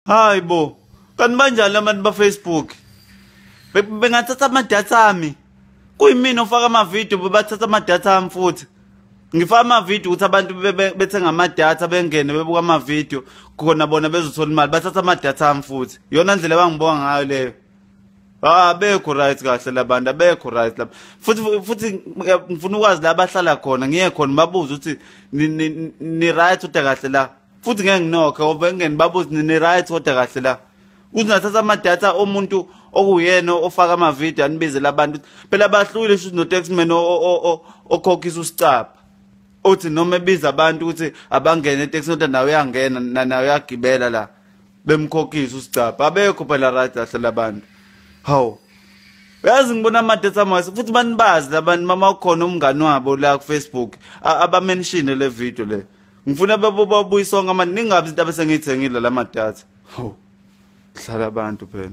Hayi bo, kanti banjani abantu ba-Facebook? Bengathatha amadatha ami. Kuyimina ofaka amavidiyo, bebathatha amadatha ami futhi. Ngifaka amavidiyo ukuthi abantu bethenga amadatha bengene bebuka amavidiyo khona bona bezothola imali, bathatha amadatha ami futhi. Iyona ndlela abangibonga ngayo leyo. Ah, abekho right kahle labantu, abekho right lapha. Futhi ngifuna ukwazi la abahlala khona, ngiye khona babuze ukuthi ni right kodwa kahle la. Futhi ngeke nginokhe ngoba ngeke nibabuze ni right kodwa kahle la. Uthi nathatha amadatha omuntu okuyena ofaka amavidiyo anibizele abantu. Phela bahlukile shuthi no taxman okhokhisa usicapha. Uthi noma ebiza abantu ukuthi abangene etekisini kodwa nawe uyangena nawe uyagibela la. Bemkhokhisa usicapha. Abekho phela right kahle labantu. Hawu. Uyazi ngibona amadatha amase futhi banibazi labantu mama ukhona umngani wabo la ku Facebook abamention le video le. Ngifuna babuyisonke ama ningabi izinto abesengiyithengile la madatha. Hawu. Hlala abantu phela.